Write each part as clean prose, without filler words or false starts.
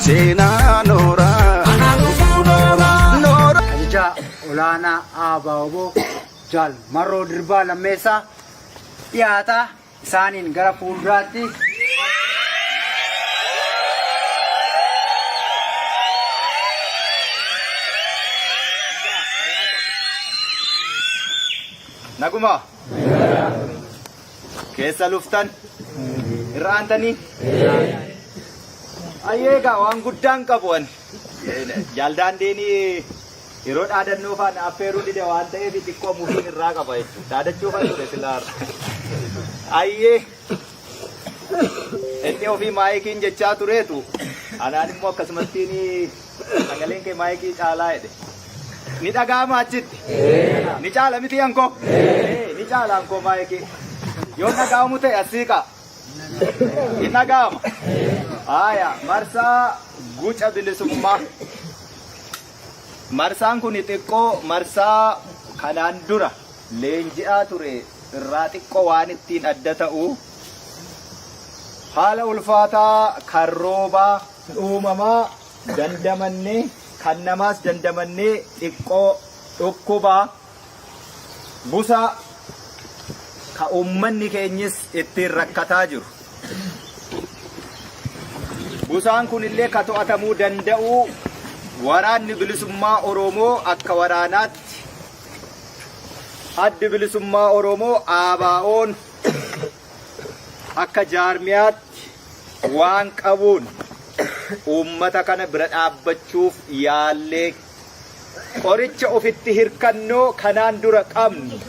Seenaa nooraa. Anaa dhufuu nooraa. Nooraa. Ajajaa olaanaa ABO Jaal Marroo Dirbaa Lammeessaa dhiyaataa isaaniin gara fuulduraatti. Naguma. Keessa luftan. Irra aantanii. Ayyee egaa waan guddaan qabu ani. Jaaldaandeen yeroo dhaadannoo faana affeeruu dide waan ta'eef xiqqoo mufiin irraa qaba jechuudha. Dhaadachuu kan ture silaa. Ayyee. Inni ofii maayikiin jechaa tureetu anaan immoo akkasumattiin sagaleen kee maayikii caalaa jedhe. Ni dhaga'ama achitti. Ni caala miti ankoo? Ni caala ankoo maayikii. Yoo dhaga'amu ta'e as siiqaa. Ni dhaga'ama. Haaya, marsaa guca bilisummaa. Marsaan kun xiqqoo marsaa kanaan dura leenji'aa ture irraa xiqqoo waan ittiin adda ta'u, haala ulfaataa kan roobaa uumamaa dandamannee, kan namaas dandamannee, xiqqoo dhukkubaa busaa ka uummanni keenyis ittiin rakkataa jiru. Busaan kun illee ka to'atamuu danda'u Waraanni Bilisummaa Oromoo akka waraanaatti, Addi Bilisummaa Oromoo ABO'n akka jaarmiyaatti waan qabuun uummata kana bira dhaabbachuuf yaallee, qoricha ofitti hirkannoo kanaan dura qabnu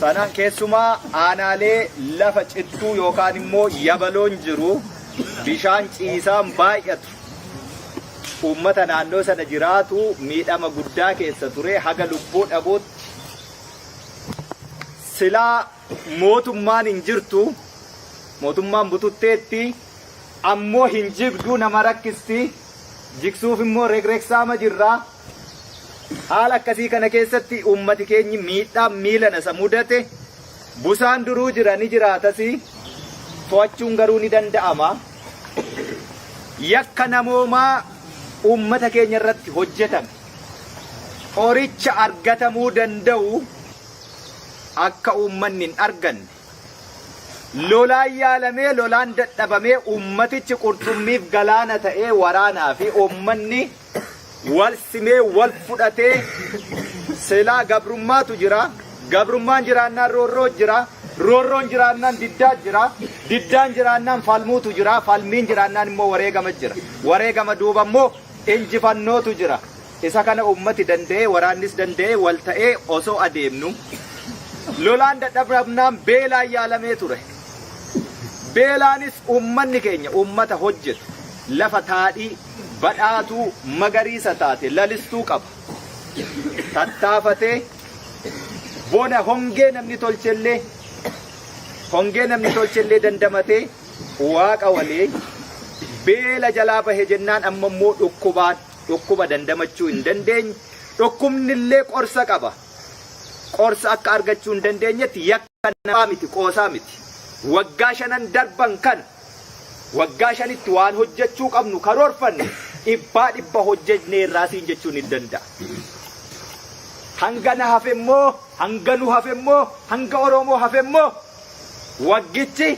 sanaan, keessumaa aanaalee lafa cittuu yookaan immoo yabaloon jiru, bishaan ciisaan baay'atu, uummata naannoo sana jiraatu miidhama guddaa keessa ture haga lubbuu dhabuutti. Silaa mootummaan hin jirtu, mootummaan bututteetti, ammoo hin jigdu, nama rakkisti, jigsuuf immoo regregsaama jirra. Haala akkasii kana keessatti uummati keenyi miidhaan miilana isa mudate, busaan duruu jira, ni jiraatasi, to'achuun garuu ni danda'ama. Yakka namoomaa uummata keenya irratti hojjetame qoricha argatamuu danda'u akka uummanni hin arganne, lolaan yaalamee, lolaan dadhabamee, uummatichi qurxummiif galaana ta'ee, waraanaa fi uummanni wal simee wal fudhatee, silaa gabrummaatu jira. Gabrummaan jiraannaan roorroo jira. Roorroon jiraannaan diddaa jira. Diddaan jiraannaan falmuutu jira. Falmiin jiraannaan immoo wareegama jira. Wareegama duuba immoo injifannootu jira. Isa kana uummati danda'ee, waraannis danda'ee, wal ta'ee osoo adeemnu, lolaan dadhabnaan beelaan yaalamee ture. Beelaanis uummanni keenya uummata hojjetu, lafa taadhii badhaatuu magariisa taate lalistuu qaba. Tattaafatee bona hongee namni tolchellee dandamatee, waaqa waliin beela jalaa bahe jennaan, amma immoo dhukkubaan, dhukkuba dandamachuu hin dandeenye, dhukkubni illee qorsa qaba. Qorsa akka argachuu hin dandeenyetti yakka namaa miti, qoosaa miti. Waggaa 5n darban kana, waggaa 5tti waan hojjechuu qabnu karoorfanne 100% hojjennee irraa siin jechuun hin danda'a. Hanga na hafe immoo, hanga nu hafe immoo, hanga Oromoo hafe immoo, waggichi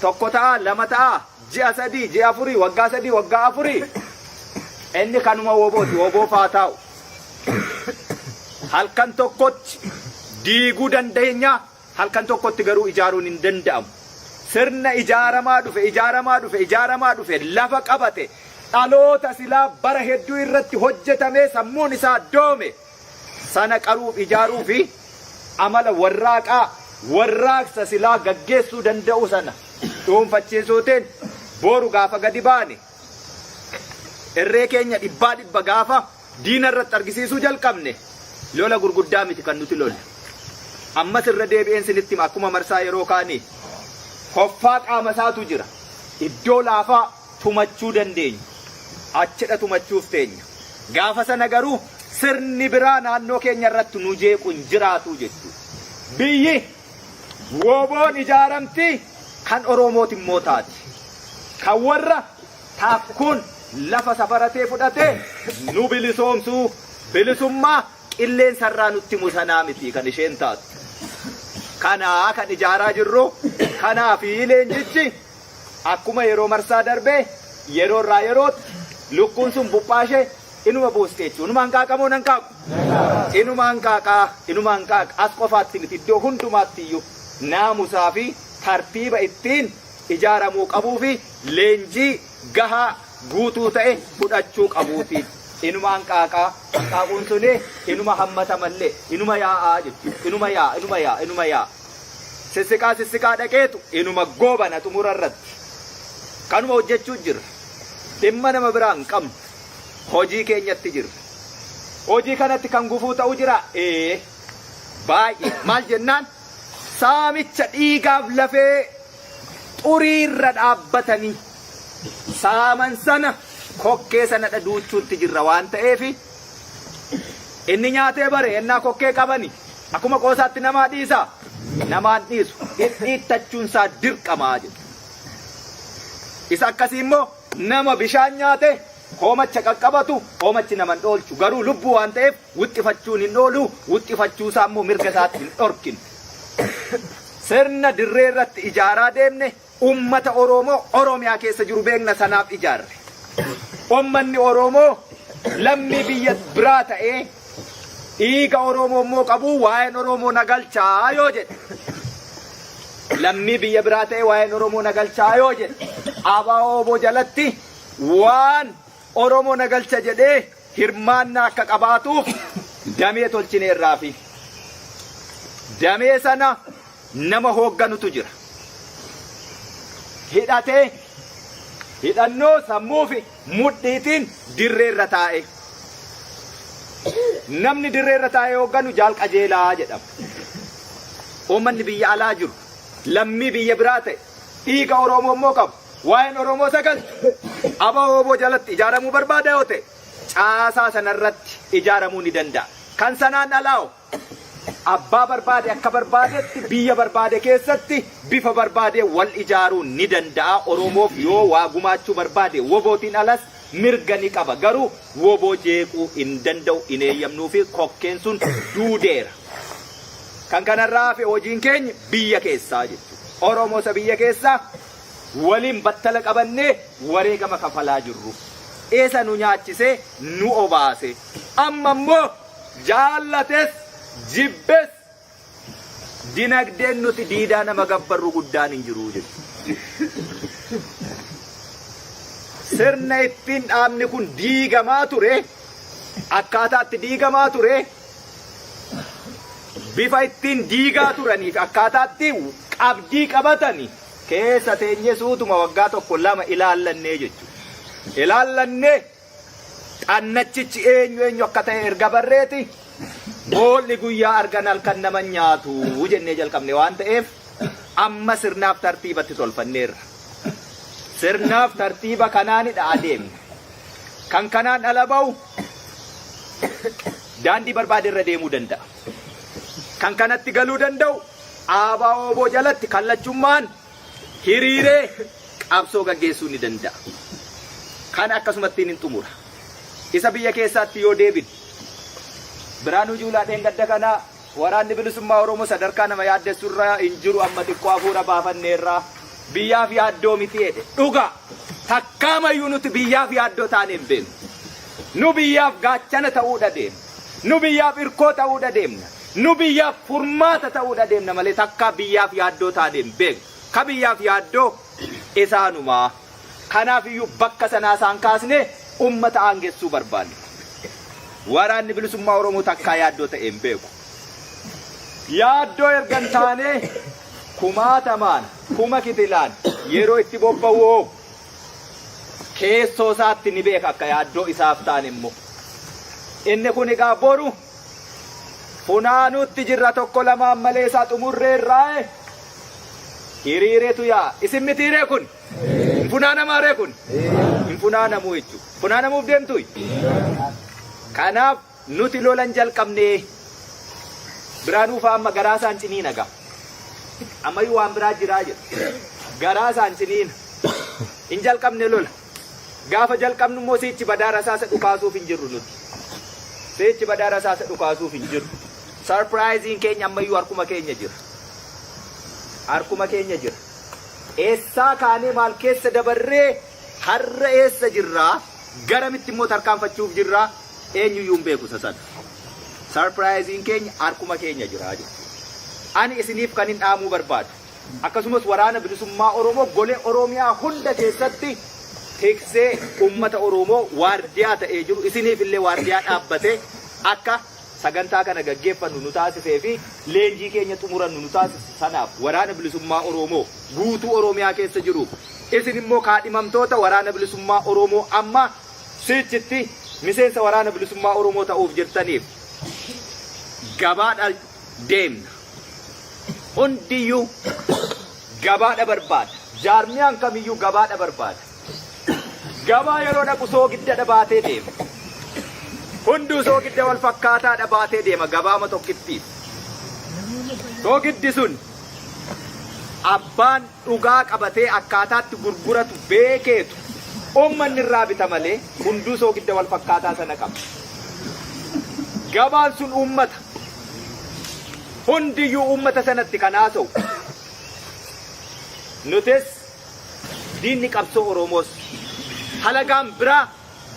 tokko ta'a, lama ta'a, ji'a 3, ji'a 4, waggaa 3, waggaa 4, inni kanuma wobooti, woboo faa taa'u. Halkan tokkotti diiguu dandeenya, halkan tokkotti garuu ijaaruun hin danda'amu. Sirna ijaaramaa dhufe, ijaaramaa dhufe, ijaaramaa dhufe, lafa qabate, dhaloota silaa bara hedduu irratti hojjetamee sammuun isaa doome sana qaruuf, ijaaruu fi amala warraaqaa, warraaqsa silaa gaggeessuu danda'u sana dhuunfachiisuutiin, boru gaafa gadi baane irree keenya 100% gaafa diina irratti argisiisuu jalqabne, lola gurguddaa miti kan nuti lolle. Ammas irra deebi'een sinitti hima, akkuma marsaa yeroo kaanii hoffaa qaama isaatu jira. Iddoo laafaa tumachuu dandeenya. Achidha tumachuuf teenya. Gaafa sana garuu sirni biraa naannoo keenya irratti nu jeequ hin jiraatu jechuudha. Biyyi woboon ijaaramti, kan Oromooti immoo taati. Kan warra Taakkuun lafa safaratee fudhatee nu bilisoomsuu bilisummaa qilleensarraa nutti himu sanaa miti kan isheen taatu. Kanaa kan ijaaraa jirru kanaa fi leenjichi akkuma yeroo marsaa darbee yeroo irraa yerootti lukkuun sun buphaa ishee inuma buusti jechuudha. Inuma hanqaaqa moo nan qaaqu? Inuma hanqaaqaa, inuma hanqaaqa. As qofaatti miti iddoo hundumaatti iyyuu naamusaa fi tartiiba ittiin ijaaramuu qabuu fi leenjii gahaa guutuu ta'e fudhachuu qabuuti. Inuma hanqaaqaa, hanqaaquun suni inuma hammata mallee, inuma yaa'aa jechuudha. Inuma yaa'a, inuma yaa'a, inuma yaa'a. Sissiqaa sissiqaa dhaqeetu inuma goobana xumura irratti. Kanuma hojjechuu jirra. Dhimma nama biraa hin qabnu. Hojii keenyatti jirra. Hojii kanatti kan gufuu ta'u jira? Ee. Baay'ee. Maal jennaan? Saamicha dhiigaaf lafee xuriirra dhaabbatanii saaman sana kokkee sanadha duuchuutti jirra waan ta'eef inni nyaatee bare ennaa kokkee qabani akkuma qoosaatti namaa dhiisa namaan dhiisu dhidhiittachuun isaa dirqamaa jedhu. Isa akkasii immoo nama bishaan nyaate hoomacha qaqqabatu hoomachi nama hin dhoolchu garuu lubbuu waan ta'eef wuxxifachuun hin oolu wuxxifachuu isaa immoo mirga isaatti hin dhorkinu. Sirna dirree irratti ijaaraa deemne ummata Oromoo Oromiyaa keessa jiru beekna sanaaf ijaarre. Ummanni Oromoo lammii biyya biraa ta'ee dhiiga Oromoo immoo qabu waa'een Oromoo na galchaa yoo jedhe. Lammii biyya biraa ta'ee waa'een Oromoo na galchaa yoo jedhe. ABO jalatti waan Oromoo na galcha jedhee hirmaannaa akka qabaatuuf damee tolchineerraafi. Damee sana nama hoogganutu jira. Hidhatee hidhannoo sammuu fi mudhiitiin dirreerra taa'e. Namni dirreerra taa'ee hoogganu Jaal Qajeelaa jedhama. Uummanni biyya alaa jiru lammii biyya biraa ta'e dhiiga Oromoo immoo qabu. Waa'een Oromoo isa galchu ABO jalatti ijaaramuu barbaada yoo ta'e caasaa sanarratti ijaaramuu ni danda'a. Kan sanaan alaa abbaa barbaade akka barbaadetti biyya barbaade keessatti bifa barbaade wal ijaaruu ni danda'a. Oromoof yoo waa gumaachuu barbaade WBOtiin alas mirga ni qaba. Garuu WBO jeequu hin danda'u hin eeyyamnuu fi kokkeen sun duudeera. Kan kanarraa hafe hojiin keenya biyya keessaa jechuudha. Oromoo isa biyya keessaa waliin battala qabannee wareegama kafalaa jirru. Isa nu nyaachisee nu obaase. Amma immoo jaallates jibbes dinagdeen nuti diidaa nama gabbarru guddaan hin jiru jechuudha. Sirna ittiin dhaabni kun diigamaa ture, akkaataa itti diigamaa ture, bifa ittiin diigaa turanii fi akkaataa itti qabdii qabatani keessa teenyee suutuma waggaa tokko lama ilaallannee jechuudha. Ilaallannee xannachichi eenyu eenyu akka ta'e erga barreeti boolli guyyaa argan halkan nama nyaatu jennee jalqabne waan ta'eef amma sirnaaf tartiibatti tolfanneerra. Sirnaaf tartiiba kanaanidha adeemna. Kan kanaan ala ba'u daandii barbaade irra deemuu danda'a. Kan kanatti galuu danda'u ABO jalatti kallachummaan hiriiree qabsoo gaggeessuu ni danda'a. Kana akkasumattiin hin xumura. Isa biyya keessaatti yoo deebine Biraanuu Juulaa dheengadda kanaa waraanni bilisummaa Oromoo sadarkaa nama yaaddessurra hin jiru amma xiqqoo hafuura baafanneerra biyyaaf yaaddoo miti jedhe. Dhugaa takkaamayyuu nuti biyyaaf yaaddoo taane hin beeknu. Nu biyyaaf gaachana ta'uudha deemna. Nu biyyaaf irkoo ta'uudha deemna. Nu biyyaaf furmaata ta'uudha deemna malee takkaa biyyaaf yaaddoo taane hin beeknu. Ka biyyaaf yaaddoo isaanumaa. Kanaaf iyyuu bakka sanaa isaan kaasnee ummata aangessuu barbaanna. Waraanni bilisummaa Oromoo takkaa yaaddoo ta'e hin beeku. Yaaddoo erga hin taanee kumaatamaan kuma kitilaan yeroo itti bobba'u hoo keessoo isaatti ni beeka akka yaaddoo isaaf ta'an immoo. Inni kun egaa boru funaanuutti jirra tokko lamaan malee isaa xumurreerraa hiriireetu yaa isin mitiiree kun hin funaanamaaree kun hin funaanamuu jechuudha. Funaanamuuf deemtuuyi. Kanaaf nuti lolan jalqabnee Biraanuu fa'aa amma garaa isaan ciniina gaa. Ammayyuu waan biraa jiraa jedhu. Garaa isaan ciniina. Hin jalqabne lola. Gaafa jalqabnu immoo siichi badaa rasaasa dhukaasuuf hin jirru nuti. Siichi badaa rasaasa dhukaasuuf hin jirru. Sarpiraayiziin keenya ammayyuu harkuma keenya jira. Harkuma keenya jira. Eessaa kaanee maal keessa dabarree har'a eessa jirraa garamitti immoo tarkaanfachuuf jirraa eenyuyyuu hin beeku isa sana. Sarpiraayiziin keenya harkuma keenya jira jechuudha. Ani isiniif kan hin dhaamuu barbaadu. Akkasumas Waraana Bilisummaa Oromoo golee Oromiyaa hunda keessatti tiksee uummata Oromoo waardiyaa ta'ee jiru isiniif illee waardiyaa dhaabbatee akka sagantaa kana gaggeeffannu nu taasisee fi leenjii keenya xumurannu nu taasise sanaaf Waraana Bilisummaa Oromoo guutuu Oromiyaa keessa jiruuf isin immoo kaadhimamtoota Waraana Bilisummaa Oromoo amma siichitti miseensa Waraana Bilisummaa Oromoo ta'uuf jirtaniif gabaadha deemna. Hundiyyuu gabaadha barbaada. Jaarmiyaan kamiyyuu gabaadha barbaada. Gabaa yeroo dhaqu soogidda baatee deema. Hunduu soogidda wal fakkaataadha baatee deema gabaama tokkittiif. Soogiddi sun abbaan dhugaa qabatee akkaataatti gurguratu beekeetu uummanni irraa bita malee hunduu soogidda wal fakkaataa sana qaba. Gabaan sun uummata. Hundiyyuu uummata sanatti kan haasa'u. Nutis diinni qabsoo Oromoos halagaan biraa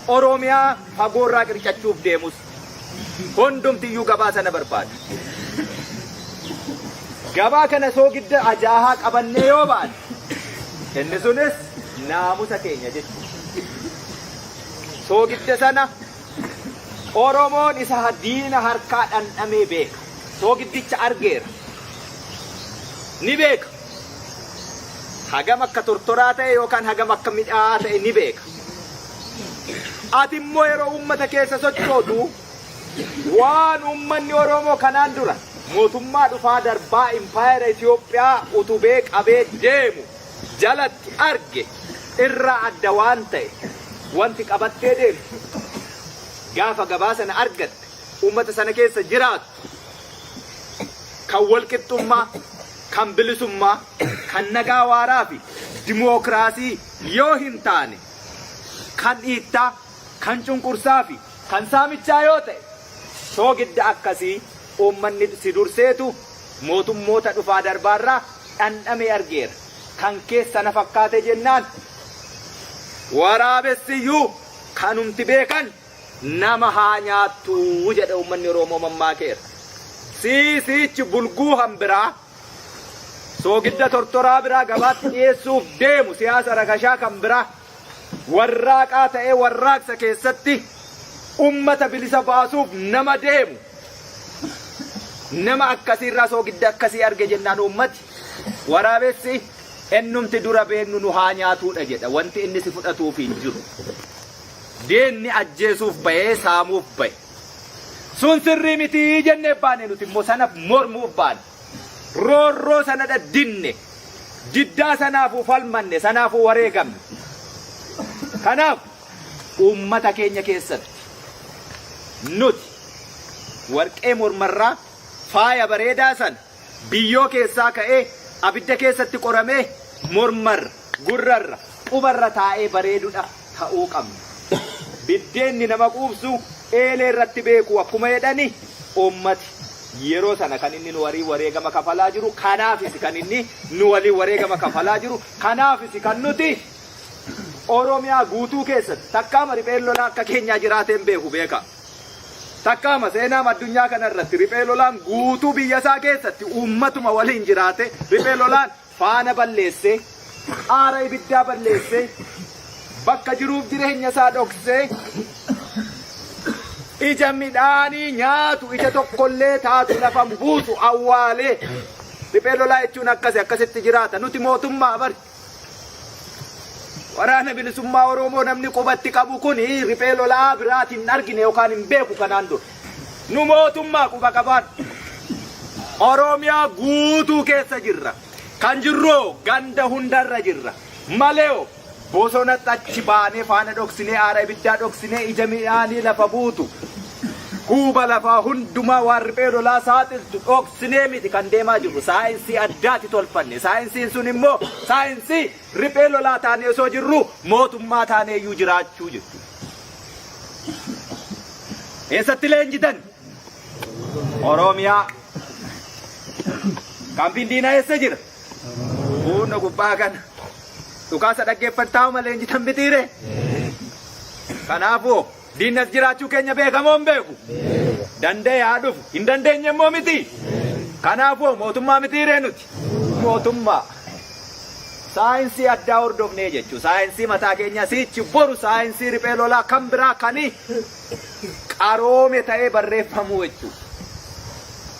Oromiyaa fagoorraa qircachuuf deemus hundumtiyyuu gabaa sana barbaada. Gabaa kana soogidda ajaahaa qabannee yoo baane inni sunis naamusa keenya jechuudha. Soogidda sana Oromoon isa diina harkaa dhandhamee beeka. Soogiddicha argeera. Ni beeka. Hagam akka tortoraa ta'e yookaan hagam akka midhaa'aa ta'e ni beeka. Ati immoo yeroo uummata keessa sochootu waan uummanni Oromoo kanaan dura mootummaa dhufaa darbaa impaayera Itoophiyaa utubee qabee deemu jalatti arge irraa adda waan ta'e wanti qabattee deemtu gaafa gabaa sana argatte uummata sana keessa jiraattu kan walqixxummaa, kan bilisummaa, kan nagaa waaraa fi dimookiraasii yoo hin taane kan dhiittaa, kan cunqursaa fi kan saamichaa yoo ta'e soogidda akkasii uummanni si durseetu mootummoota dhufaa darbaarraa dhandhamee argeera. Kan keessa na fakkaate jennaan waraabessiyyuu kanumti beekan nama haa nyaattu jedha uummanni Oromoo mammaakeera. Sii siichi bulguu hambiraa soogidda tortoraa biraa gabaatti dhiyeessuuf deemu siyaasa rakashaa kan biraa warraaqaa ta'ee warraaqsa keessatti ummata bilisa baasuuf nama deemu nama akkasiirraa soogidda akkasii arge jennaan uummati waraabessi ennumti dura beeknu nu haa nyaatuudha jedha wanti inni si fudhatuuf hin jiru. Deenni ajjeesuuf bahee saamuuf bahe. Sun sirrii miti jennee baane nuti immoo sana mormuuf baane. Roorroo sanadha dinne. Diddaa sanaafuu falmanne sanaafuu wareegamne. Kanaaf uummata keenya keessatti nuti warqee mormarraa faaya bareedaa sana biyyoo keessaa ka'ee abidda keessatti qoramee mormarra, gurrarra, qubarra taa'ee bareedudha ta'uu qabna. Biddeenni nama quubsu eelee irratti beeku akkuma jedhani uummati yeroo sana kan inni nu waliin wareegama kafalaa jiru kanaafis kan inni nu waliin wareegama kafalaa jiru kanaafis kan nuti Oromiyaa guutuu keessatti takkaama ripheen lolaa akka keenyaa jiraateen beeku beeka. Takkaama seenaam addunyaa kana irratti riphee lolaan guutuu biyya isaa keessatti uummatuma waliin jiraate riphee lolaan faana balleessee aara ibiddaa balleessee bakka jiruuf jireenya isaa dhoksee ija midhaanii nyaatu ija tokkollee taatu lafan buusu awwaalee riphee lolaa jechuun akkasi akkasitti jiraata nuti mootummaa bari Waraana bilisummaa Oromoo namni qubatti qabu kun riphee lolaa biraatiin hin argine yookaan hin beeku kanaan dura. Nu mootummaa quba qabaadhu. Oromiyaa guutuu keessa jirra. Kan jirru ganda hundarra jirra. Malee bosonatti achi baanee faana dhoksinee aara ibiddaa dhoksinee ija midhaanii lafa buutu. Huuba lafaa hundumaa waan riphee lolaa saaxiltu dhoksinee miti kan deemaa jirru. Saayinsii addaati tolfanne. Saayinsiin sun immoo saayinsii riphee lolaa taanee osoo jirru mootummaa taanee iyyuu jiraachuu jechuudha. Eessatti leenjitan? Oromiyaa. Kaampiin diinaa eessa jira? Fuunna gubbaa kana. Dhukaasa dhaggeeffattaa leenjitan mitiire? Kanaafuu diinni as jiraachuu keenya beekamoo hin beeku? Danda'e haa dhufu. Hin dandeenye immoo miti. Kanaafuu mootummaa mitiiree nuti? Mootummaa. Saayinsii addaa hordofnee jechuudha. Saayinsii mataa keenya siichi boru saayinsii riphee lolaa kan biraa kanii qaroome ta'ee barreeffamuu jechuudha.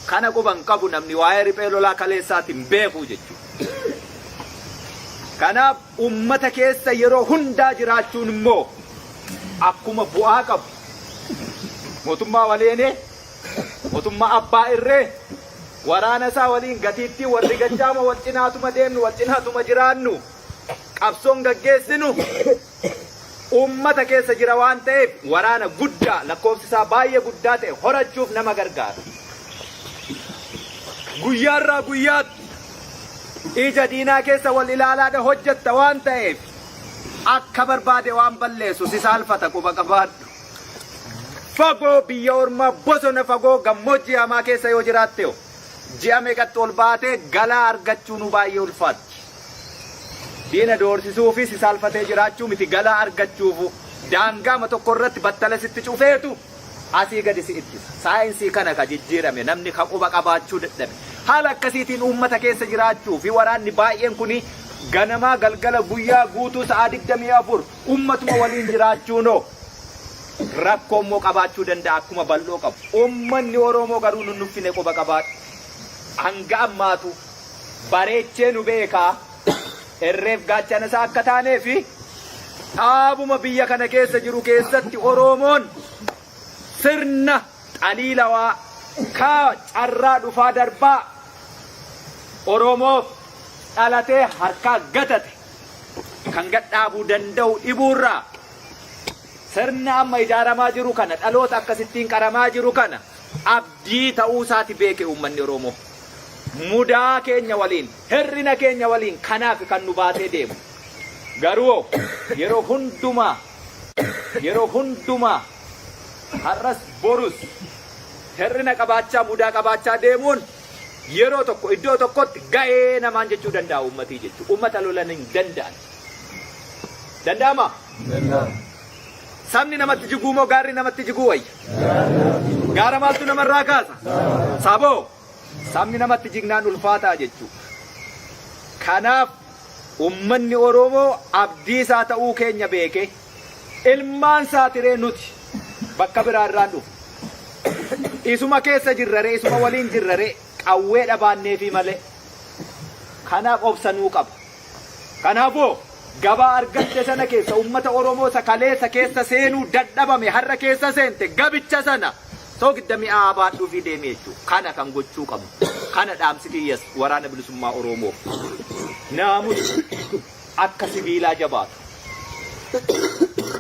Kana quba hin qabu namni waa'ee riphee lolaa kaleessaatiin hin beeku jechuudha. Kanaaf ummata keessa yeroo hundaa jiraachuun immoo akkuma bu'aa qabu mootummaa waliinee mootummaa abbaa irree waraana isaa waliin gatiittii warri gachaama wal cinaatuma deemnu wal cinaatuma jiraannu qabsoon gaggeessinu ummata keessa jira waan ta'eef waraana guddaa lakkoofsi isaa baay'ee guddaa ta'e horachuuf nama gargaara. Guyyaarraa guyyaatti ija diinaa keessa wal ilaalaadha hojjetta waan ta'eef akka barbaade waan balleessu si saalfata quba qabaadhu. Fagoo biyya ormaa bosona fagoo gammoojjii hamaa keessa yoo jiraatte ji'a meeqatti ol baatee galaa argachuu nu baay'ee ulfaatti. Diina doorsisuufi si saalfatee jiraachuu miti galaa argachuufu daangaama tokko irratti battala sitti cufeetu asii gadi si ittisa. Saayinsii kana ka jijjiirame namni ka quba qabaachuu dadhabe. Haala akkasiitiin uummata keessa jiraachuu fi waraanni baay'een kuni ganamaa galgala guyyaa guutuu sa'aa 24 uummatuma waliin jiraachuunoo rakkoo immoo qabaachuu danda'a akkuma bal'oo qabu. Uummanni Oromoo garuu nun nuffine quba qabaadhu. Hanga ammaatu bareechee nu beekaa irreef gaachana isaa akka taanee fi dhaabuma biyya kana keessa jiru keessatti Oromoon sirna xaliilawaa ka carraa dhufaa darbaa Oromoof dhalatee harkaa gatate kan gadhaabuu danda'u dhibuurraa sirna amma ijaaramaa jiru kana dhaloota akkasittiin qaramaa jiru kana abdii ta'uu isaati beeke uummanni Oromoo. Mudaa keenya waliin, hir'ina keenya waliin kanaaf kan nu baatee deemu. Garuu yeroo hundumaa yeroo hundumaa har'as borus hir'ina qabaachaa mudaa qabaachaa deemuun yeroo tokko iddoo tokkotti ga'ee namaan jechuu danda'a uummatii jechuudha. Uummata lolan hin danda'an. Danda'amaa? Sabni namatti jiguu moo gaarri namatti jiguu wayya? Gaara maaltu namarraa kaasa? Saboo! Sabni namatti jignaan ulfaataa jechuudha. Kanaaf uummanni Oromoo abdii isaa ta'uu keenya beekee ilmaan saatiree nuti bakka biraa irraan dhufu. Isuma keessa jirraree isuma waliin jirraree qawwee dhabaanneefi malee. Kanaaf obsanuu qaba. Kanaafuu gabaa argatte sana keessa uummata Oromoo isa kaleessa keessa seenuu dadhabame har'a keessa seente gabicha sana soogidda mi'aa baadhuufii deemi jechuudha. Kana kan gochuu qabnu. Kana dhaamsi kiyyas waraana bilisummaa Oromoof. Naamusa akka sibiilaa jabaatu.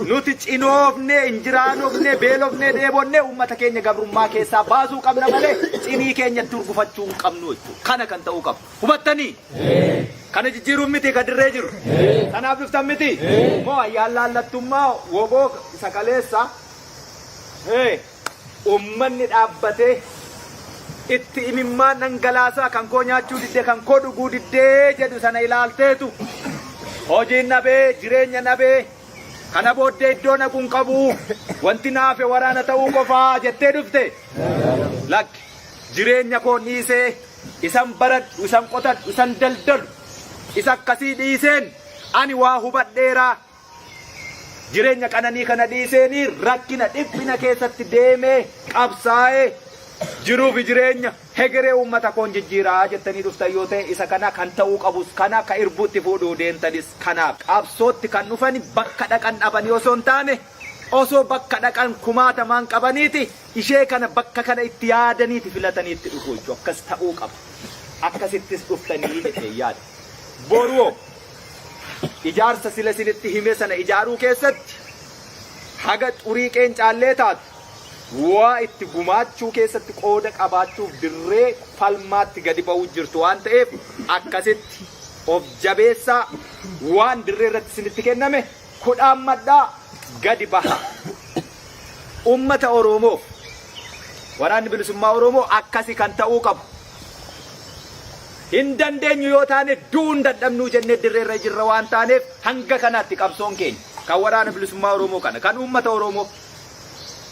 Nuti cinoofnee, injiraanofnee, beelofnee, dheebonnee uummata keenya gabrummaa keessaa baasuu qabna malee cinii keenyatti urgufachuu hin qabnu jechuudha. Kana kan ta'uu qabu. Hubattanii? Kana jijjiiruun miti ka dirree jiru. Kanaaf dhuftan miti? Moo ayyaan laallattummaa woboo isa kaleessa uummanni dhaabbatee itti imimmaan dhangalaasaa kan koo nyaachuu diddee kan koo dhuguu diddee jedhu sana ilaalteetu hojiin dhabee jireenya dhabee kana booddee iddoo naqu hin qabu wanti naafe waraana ta'uu qofaa jettee dhufte lakki jireenya koo dhiisee isan baradhu isan qotadhu isan daldalu isa akkasii dhiiseen ani waa hubadheeraa jireenya qananii kana dhiiseenii rakkina dhiphina keessatti deemee qabsaa'ee jiruu fi jireenya hegeree uummata koon jijjiiraa jettanii dhuftan yoo ta'e isa kana kan ta'uu qabus kana ka irbuutti fuudhuu deemtanis kanaaf qabsootti kan dhufani bakka dhaqan dhabanii osoo hin taane osoo bakka dhaqan kumaatamaan qabaniiti ishee kana bakka kana itti yaadaniiti filatanii itti dhufu jechuudha akkas ta'uu qaba akkasittis dhuftanii jedhee yaada boruo ijaarsa sila isinitti hime sana ijaaruu keessatti haga xurii qeencaallee taatu waa itti gumaachuu keessatti qooda qabaachuuf dirree falmaatti gadi ba'uu jirtu waan ta'eef, akkasitti of jabeessaa, waan dirree irratti isinitti kenname kudhaammadhaa gadi baha. Ummata Oromoof Waraanni Bilisummaa Oromoo akkasi kan ta'uu qabu. Hin dandeenyu yoo taane du'uu hin dadhabnuu jennee dirree irra jirra waan taaneef, hanga kanaatti qabsoon keenya kan Waraana Bilisummaa Oromoo kana kan uummata Oromoo.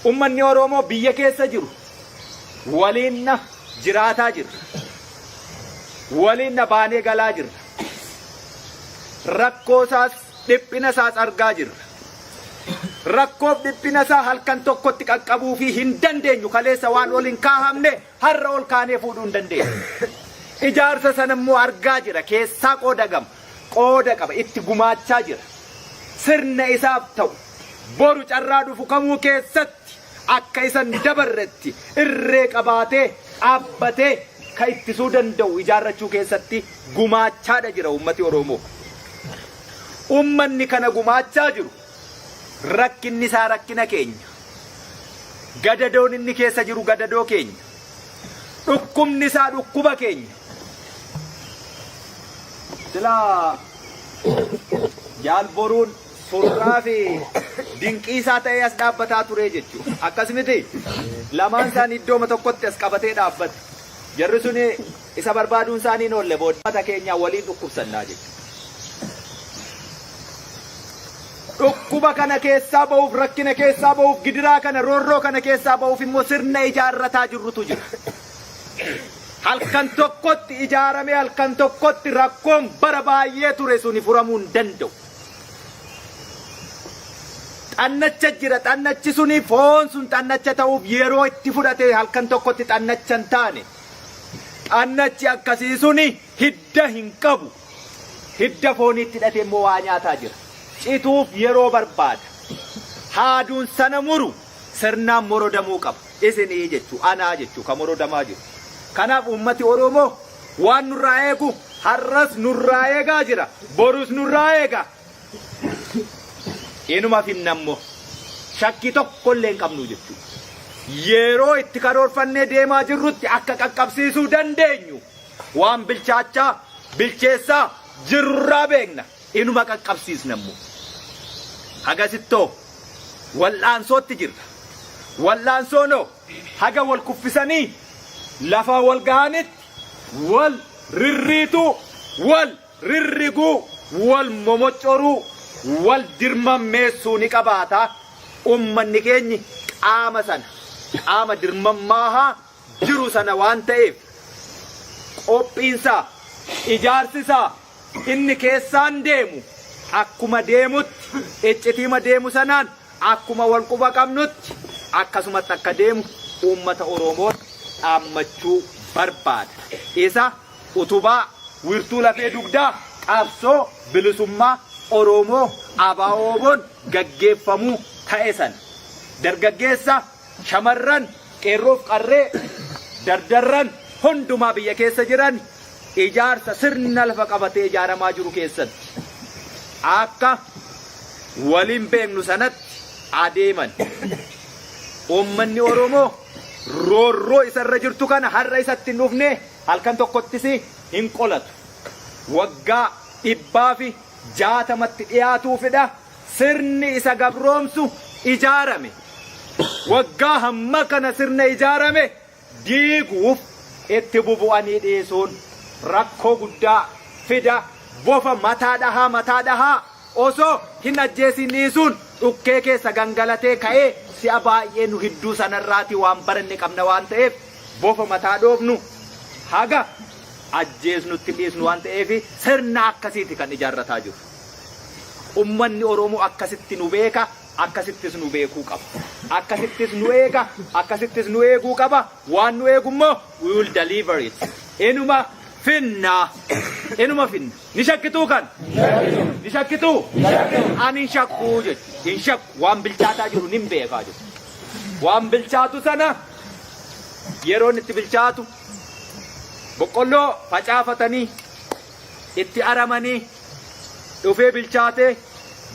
Ummanni Oromoo biyya keessa jiru waliin na jiraataa jirra. Waliin na baanee galaa jirra. Rakkoo isaas dhiphina isaas argaa jirra. Rakkoof dhiphina isaa halkan tokkotti qaqqabuu fi hin dandeenyu. Kaleessa waan ol hin kaahamne har'a ol kaanee fuudhuu hin dandeenyu. Ijaarsa sana immoo argaa jira. Keessaa qooda gama. Qooda qaba. Itti gumaachaa jira. Sirna isaaf ta'u boru carraa dhufu kamuu keessatti akka isan dabarretti irree qabaatee dhaabbatee ka ittisuu danda'u ijaarrachuu keessatti gumaachaadha jira uummati Oromoo. Uummanni kana gumaachaa jiru rakkinni isaa rakkina keenya. Gadadoon inni keessa jiru gadadoo keenya. Dhukkubni isaa dhukkuba keenya. Silaa Jaal Boruun surraa fi dinqiisaa ta'ee as dhaabbataa ture jechuudha. Akkas miti? Lamaan isaanii iddooma tokkotti as qabatee dhaabbate. Jarri suni isa barbaaduun isaanii hin oolle, booda. Mata keenyaa waliin dhukkubsannaa jechuudha. Dhukkuba kana keessaa ba'uuf, rakkina keessaa ba'uuf, gidiraa kana, roorroo kana keessaa ba'uuf immoo sirna ijaarrataa jirrutu jira. Halkan tokkotti ijaaramee halkan tokkotti rakkoon bara baay'ee ture suni furamuu hin danda'u. Xannacha jira. Xannachi suni, foon sun xannacha ta'uuf yeroo itti fudhate, halkan tokkotti xannacha hin taane. Xannachi akkasii suni hidda hin qabu. Hidda fooniitti hidhatee immoo waa nyaataa jira. Cituuf yeroo barbaada. Haaduun sana muru sirnaan morodamuu qaba. Isinii jechuu, anaa jechuu kan morodamaa jiru. Kanaaf uummati Oromoo waan nurraa eegu har'as nurraa eegaa jira. Borus nurraa eega. Inuma finnammoo. Shakkii tokko illee hin qabnu jechuudha. Yeroo itti karoorfannee deemaa jirrutti akka qaqqabsiisuu dandeenyu waan bilchaachaa, bilcheessaa jirrurraa beekna. Inuma qaqqabsiisna immoo. Hagasittoo wal'aansootti jirra. Wal'aansoonoo haga wal kuffisanii lafaa wal gahanitti wal rirriituu, wal rirriguu, wal momoccoruu, wal dirmammeessuu ni qabaata. Ummanni keenyi qaama sana, qaama dirmammaahaa jiru sana waan ta'eef, qophiinsaa, ijaarsisaa inni keessaan deemu akkuma deemutti, iccitiima deemu sanaan akkuma wal quba qabnutti akkasumatti akka deemu uummata Oromoo dhaammachuu barbaada. Isa utubaa wirtuu lafee dugdaa qabsoo bilisummaa Oromoo ABO-WBOn gaggeeffamuu ta'e sana dargaggeessa, shamarran, qeerroof qarree, dardarran hundumaa biyya keessa jiran ijaarsa sirna lafa qabatee ijaaramaa jiru keessatti akka waliin beeknu sanatti adeeman. Uummanni Oromoo roorroo isarra jirtu kana har'a isatti hin dhufne, halkan tokkottis hin qolatu. Waggaa 160tti dhiyaatuufidha sirni isa gabroomsu ijaarame. Waggaa hamma kana sirna ijaarame diiguuf itti bubu'anii dhiisuun rakkoo guddaa fida. Bofa mataa dhahaa mataa dhahaa osoo hin ajjeesiin dhiisuun dhukkee keessa gangalatee ka'ee si'a baay'ee nu hidduu sanarraatii waan baranne qabna waan ta'eef, bofa mataa dhoofnu haga ajjeesnutti dhiisnu waan ta'eef, sirna akkasiiti kan ijaarrataa jiru. Ummanni Oromoo akkasitti nu beeka, akkasittis nu beekuu qaba. Akkasittis nu eega, akkasittis nu eeguu qaba. Waan nu eegu immoo we will deliver it. Inuma finna. Inuma finna. Ni shakkituu kan? Ni shakkituu? Ani hin shakkuu jechuudha. Hin shakku. Waan bilchaataa jiru nin beekaa jechuudha. Waan bilchaatu sana yeroon itti bilchaatu, boqqolloo facaafatanii itti aramanii dhufee bilchaatee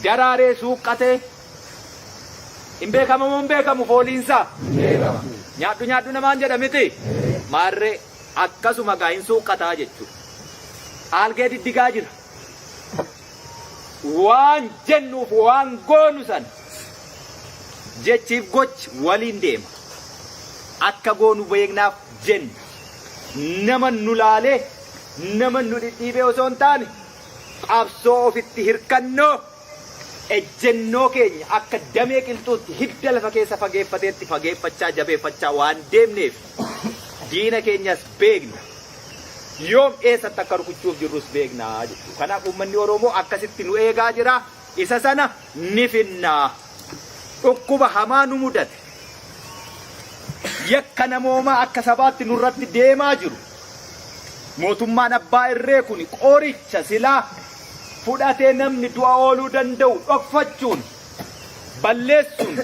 daraaree suuqqatee Hin beekama moo hin beekamu fooliinsaa? Nyaadhu nyaadhu namaan jedha miti? Maarree akkasuma gaa hin suuqqataa jechuudha. Aalgee diddigaa jira. Waan jennuuf waan goonu san jechiif gochi waliin deema. Akka goonu beeknaaf jenna. Nama nu laalee nama nu dhidhiibee osoo hin taane qabsoo ofitti hirkannoo ejjennoo keenya akka damee qilxuutti hidda lafa keessa fageeffateetti fageeffachaa jabeeffachaa waan deemneef diina keenyas beekna. Yoom eessatti akka rukuchuuf jirrus beekna jechuudha. Kanaaf uummanni Oromoo akkasitti nu eegaa jira. Isa sana ni finna. Dhukkuba hamaa nu mudate. Yakka namoomaa akka sabaatti nurratti deemaa jiru. Mootummaan abbaa irree kun qoricha silaa fudhatee namni du'a ooluu danda'u dhokfachuun balleessuun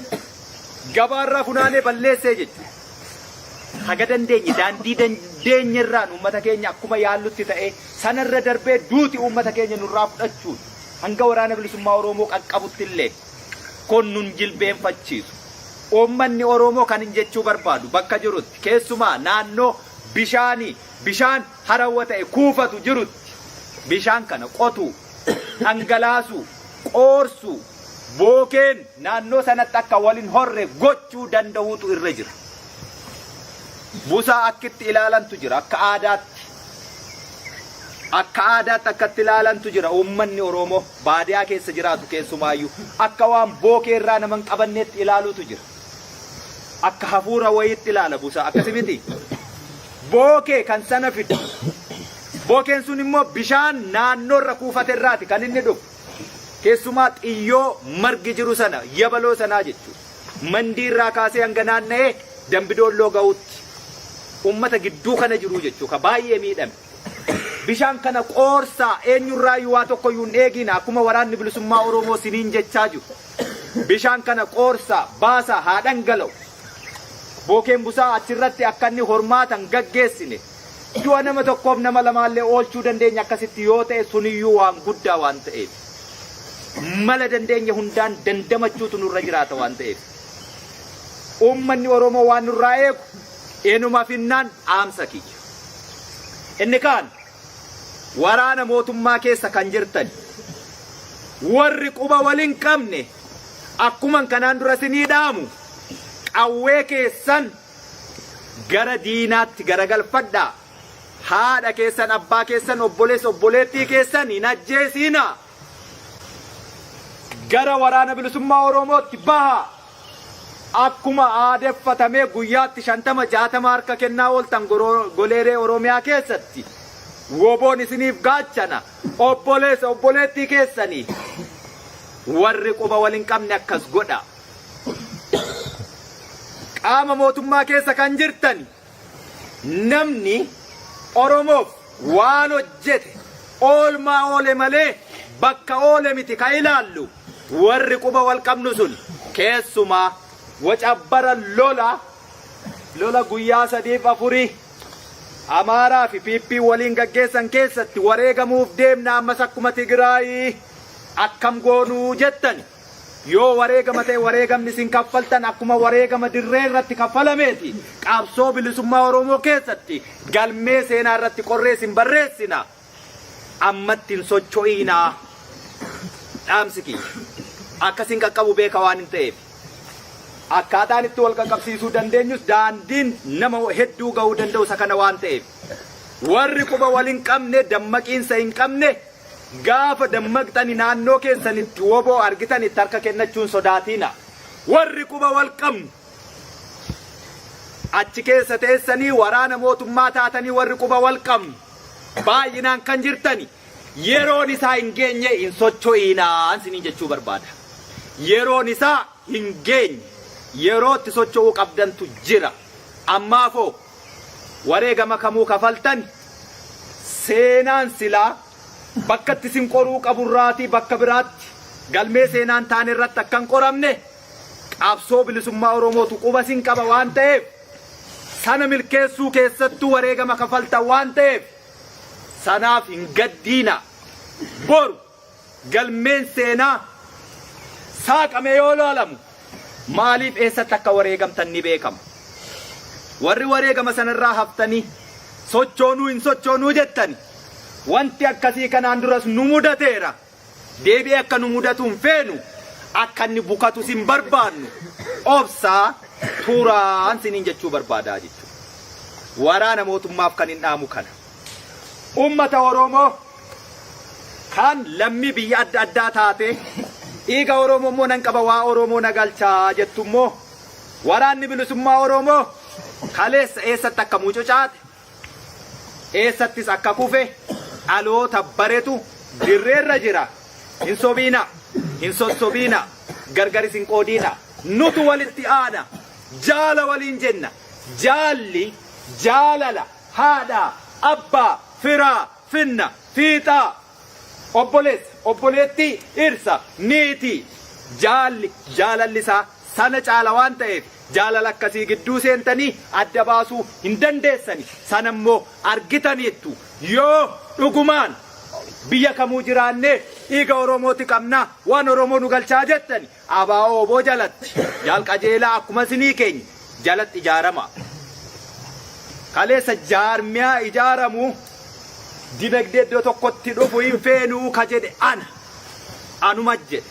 gabaarraa funaanee balleessee jechuudha. Haga dandeenye daandii dandeenye irraan uummata keenya akkuma yaallutti ta'ee sanarra darbee duuti uummata keenya nurraa fudhachuun hanga waraana bilisummaa Oromoo qaqqabutti illee kun nun jilbeenfachiisu. Uummanni Oromoo kan hin jechuu barbaadu bakka jirutti keessumaa naannoo bishaanii bishaan harawwa ta'e kuufatu jirutti bishaan kana qotuu, dhangalaasuu, qoorsuu, bookeen naannoo sanatti akka wal hin horre gochuu danda'uutu irra jira. Busaa akkitti ilaalantu jira akka aadaatti. Akka aadaatti akkatti ilaalantu jira uummanni Oromoo baadiyaa keessa jiraatu keessumaayyuu akka waan bookee irraa nama hin qabanneetti ilaaluutu jira. Akka hafuura wayiitti ilaala busaa akkasi miti. Bookee kan sana fidu. Bookeen sun immoo bishaan naannoorra kuufate irraati kan inni dhufu. Keessumaa xiyyoo margi jiru sana yabaloo sanaa jechuudha. Mandii irraa kaasee hanga naanna'ee Dambidoolloo ga'utti uummata gidduu kana jiru jechuudha. Ka baay'ee miidhame. Bishaan kana qoorsaa eenyurraayyuu waa tokkoyyuu hin eegiina akkuma waraanni bilisummaa Oromoo siniin jechaa jiru. Bishaan kana qoorsaa baasaa haa dhangala'u. Bookeen busaa achirratti akka inni hormaata hin gaggeessine. Du'a nama tokkoof nama lamaallee oolchuu dandeenya akkasitti yoo ta'e suniyyuu waan guddaa waan ta'eef. Mala dandeenye hundaan dandamachuutu nurra jiraata waan ta'eef. Uummanni Oromoo waan nurraa eegu inuma finnaan dhaamsa kiyya. Inni kaan waraana mootummaa keessa kan jirtan warri quba wal hin qabne akkuman kanaan dura isinii dhaamu qawwee keessan gara diinaatti garagalfadhaa. Haadha keessan, abbaa keessan, obboleessa, obboleettii keessan hin ajjeesiinaa. Gara waraana bilisummaa Oromootti bahaa. Akkuma aadeffatamee guyyaatti 50 60 harka kennaa ooltan goleeree Oromiyaa keessatti woboon isiniif gaachana. Obboleessa, obboleettii keessanii warri quba wal hin qabne akkas godha. Qaama mootummaa keessa kan jirtan namni Oromoof waan hojjete oolmaa oole malee bakka oole miti ka ilaallu warri quba wal qabnu sun keessumaa wacabbara lola lola guyyaa sadiif afurii Amaaraa fi PP waliin gaggeessan keessatti wareegamuuf deemna ammas akkuma Tigraayii akkam goonuu jettani. Yoo wareegama ta'e wareegamni isin kaffaltan akkuma wareegama dirree irratti kaffalameeti. Qabsoo bilisummaa Oromoo keessatti galmee seenaa irratti qorree isin barreessina. Ammatti hin socho'iinaa. Dhaamsi kiyya. Akka isin qaqqabu beeka waan hin ta'eef. Akkaataan itti wal qaqqabsiisuu dandeenyus daandiin nama hedduu ga'uu danda'u isa kana waan ta'eef. Warri quba wal hin qabne dammaqiinsa hin qabne Gaafa dammaqxani naannoo keessanitti wbo argitanitti harka kennachuu hin sodaatiina. Warri quba wal qabnu achi keessa teessanii waraana mootummaa taatanii warri quba wal qabnu baay'inaan kan jirtani yeroon isaa hin geenye hin socho'iinaa isiniin jechuu barbaada. Yeroon isaa hin geenye yeroo itti socho'uu qabdantu jira. Ammaafoo wareegama kamuu kafaltan seenaan silaa bakka itti isin qoruu qaburraatii bakka biraatti galmee seenaan taane irratti akka hin qoramne qabsoo bilisummaa Oromootu quba isin qaba waan ta'eef sana milkeessuu keessattuu wareegama kafaltan waan ta'eef sanaaf hin gaddiina. Boru galmeen seenaa saaqamee yoo ilaalamu Maaliif eessatti akka wareegamtan ni beekama. Warri wareegama sanarraa haftanii sochoonuu hin sochoonuu jettani wanti akkasii kanaan duras nu mudateera. Deebi'ee akka nu mudatu hin feenu, akka inni bukatus hin barbaannu. Obsaa turaan siniin jechuu barbaadaa jechuudha. Waraana mootummaaf kan hin dhaamu kana. Ummata Oromoo kan lammii biyya adda addaa taate dhiiga Oromoo immoo nan qaba waa Oromoo na galchaa jettu immoo waraanni bilisummaa Oromoo kaleessa eessatti akka mucucaate eessattis akka kufe dhaloota baretu dirreerra jira. Hin sobiina, hin sossobiina, gargaris hin qoodiina. Nutu walitti aana, jaala waliin jenna. Jaalli jaalala haadhaa, abbaa, firaa, finna, fiixaa, obboleessa, obboleettii, dhirsa, niitii. Jaalli jaalalli isaa sana caala waan ta'eef jaalala akkasii gidduu seentanii adda baasuu hin dandeessani. Sana immoo argitaniittu. Yoo dhugumaan biyya kamuu jiraannee dhiiga Oromooti qabna waan Oromoo nu galchaa jettani ABO wbo jalatti Jaal Qajeelaa akkuma isinii keenya jalatti ijaarama. Kaleessa jaarmiyaa ijaaramu dinagdee iddoo tokkotti dhufu hin feenuu ka jedhe ana. Anuma jedhe.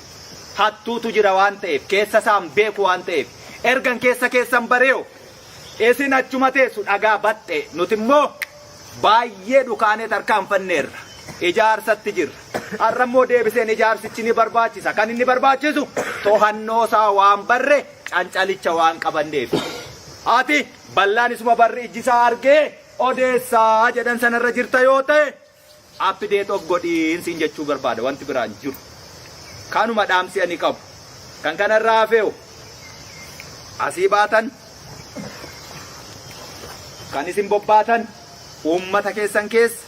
Hattuutu jira waan ta'eef keessa isaan beeku waan ta'eef ergan keessa keessan bareeyo isin achuma teessu dhagaa baxxee nuti immoo baay'ee dhukaanee tarkaanfanneerra. Ijaarsatti jirra. Har'a immoo deebiseen ijaarsichi ni barbaachisa. Kan inni barbaachisu tohannoo isaa waan barre cancalicha waan qabanneef. Ati ballaan isuma barri ijji isaa argee odeessaa jedhan sanarra jirta yoo ta'e update of godhiin siin jechuu barbaada wanti biraan jiru. Kanuma dhaamsi ani qabu. Kan kanarraa hafeewu asii baatan kan isin bobbaatan uummata keessan keessa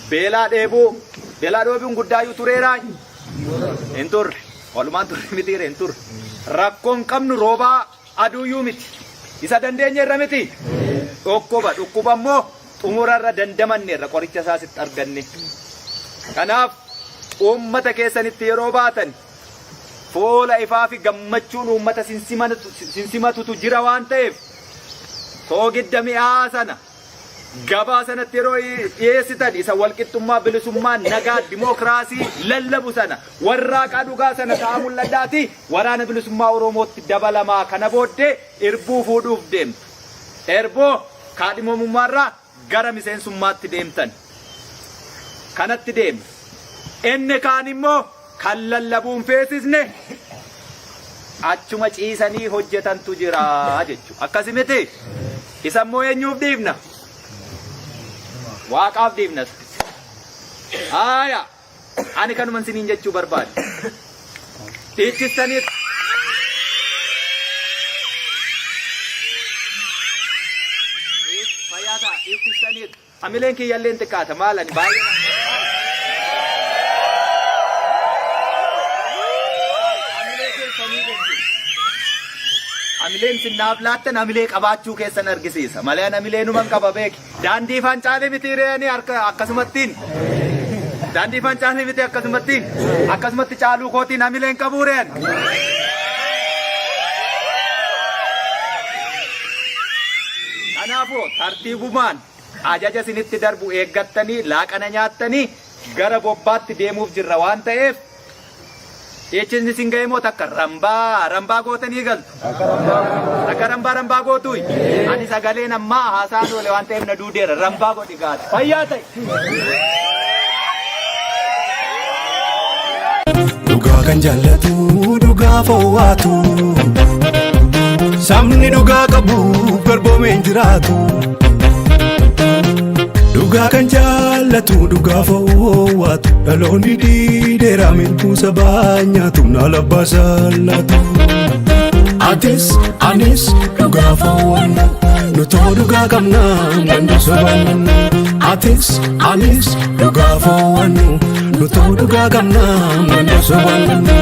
beelaa dheebuu beelaa dheebuun guddaayyuu tureeraa hin turre walumaan turre mitiire hin turre rakkoon qabnu roobaa aduuyyuu miti isa dandeenye irra miti dhukkuba dhukkuba immoo xumura irra dandamanne irra qoricha isaa sitti arganne kanaaf uummata keessanitti yeroo baatan fuula ifaa fi gammachuun uummata sin simatutu jira waan ta'eef soogidda mi'aa sana gabaa sanatti yeroo dhiyeessitan isa walqixxummaa bilisummaa nagaa dimookiraasii lallabu sana warraaqaa dhugaa sana ta'aa mul'adhaati waraana bilisummaa Oromootti dabalamaa kana booddee irbuu fuudhuuf deemtu. Erboo kaadhimamummaarraa gara miseensummaatti deemtan. Kanatti deemna. Inni kaan immoo kan lallabuun feesisne achuma ciisanii hojjetantu jira jechuudha. Akkasi miti? Isa immoo eenyuuf dhiifna? Waaqaaf dhiifnas. Haaya! Ani kanuman siniin jechuu barbaade. Dhiichistanii fayyaa ta'a dhiichistanii hamileen kiyyallee hin xiqqaata maal ani baay'ee hamilee keessanii jechuudha. Hamileen isin naaf laattan hamilee qabaachuu keessan argisiisa. Malee ani hamilee numan qaba beeki. Daandii ifaan caale miti re'anii harka akkasumattiin. Daandii ifaan caale miti akkasumattiin. Akkasumatti caaluu kootiin hamileen qabuu re'an. Kanaafuu tartiibumaan ajaja isinitti darbu eeggattanii laaqana nyaattanii gara bobbaatti deemuuf jirra waan ta'eef Dhiichisni isin ga'e moo takka rambaa rambaa gootanii galtu. Takka rambaa rambaa gootuuyi. Ani sagaleen ammaa haasaan oole waan ta'eef na duudeera rambaa godhi gaata. Fayyaa ta'i. Dhugaa kan jaallatu dhugaa fowwaatu. Sabni dhugaa qabu garboomee hin jiraatu. Dhugaa kan jaallatu dhugaa fowwaatu. Dhaloonni diideera mirguu sabaa nyaatu naala basaallatu. Atis anis dhugaa fowwanna nutoo dhugaa qabna ganda sobanna. Atis anis dhugaa fowwannu nutoo dhugaa qabna ganda sobanna.